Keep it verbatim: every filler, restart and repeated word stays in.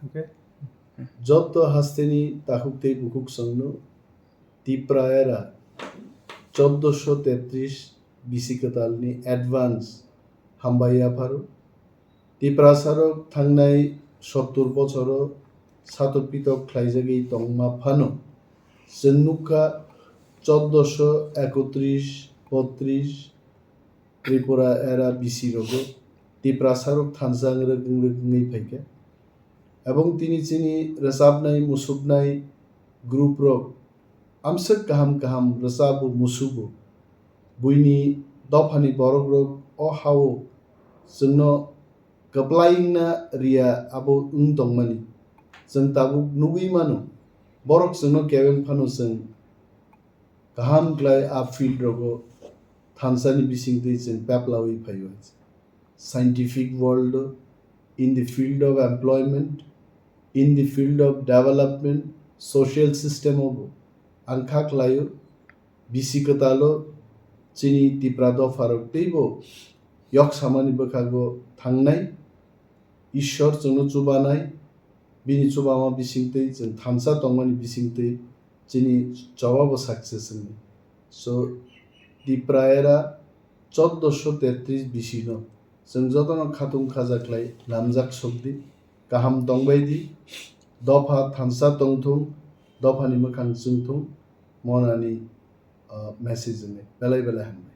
Okay. Jotto hasteni takhuk tei bukhuk chwngno Tipra era choddoso tetris bisi kwtalni advance hambai yapharo. Tiprasarok thangnai sottur bochoro satok pitok khlaijagwi tongma phano chwng nukha choddoso ekotris botris Tripura era bisi rogo Tiprasarok thansa wng rwk wng rwk wngwi phaikha. Ebong tini chini rwchapnai musuknai group rok amswk kaham kaham rwchabo musugo. Buini dophani borok rok o hao chwngno kwplai wngna riya abo wng tongmani. Chwng tabuk nugwi mano, borok chwngno kebeng phano chwng kaham khlai a field rogo thansani bisingtwi chwng peplawi phaio. Scientific world, in the field of employment, in the field of development, social system o bo ang kha khlaio. Bisi kwtalo chini Tipra dopharok teibo yok samani bwkhago thangnai, Ishwar chwngno chubanai, bini chubama bisingtwi chwng thansa tongmani bisingtwi chini chobabo success wngdi. So, Tipra era choddoso tetris bisino chwng jotono khatung khaja khlai lamjak sokdi, kaham tongbaidi, dopha thansa tongthung, dophani mwkhang chwngthung, monani, uh, message wngwi belai belai hambai.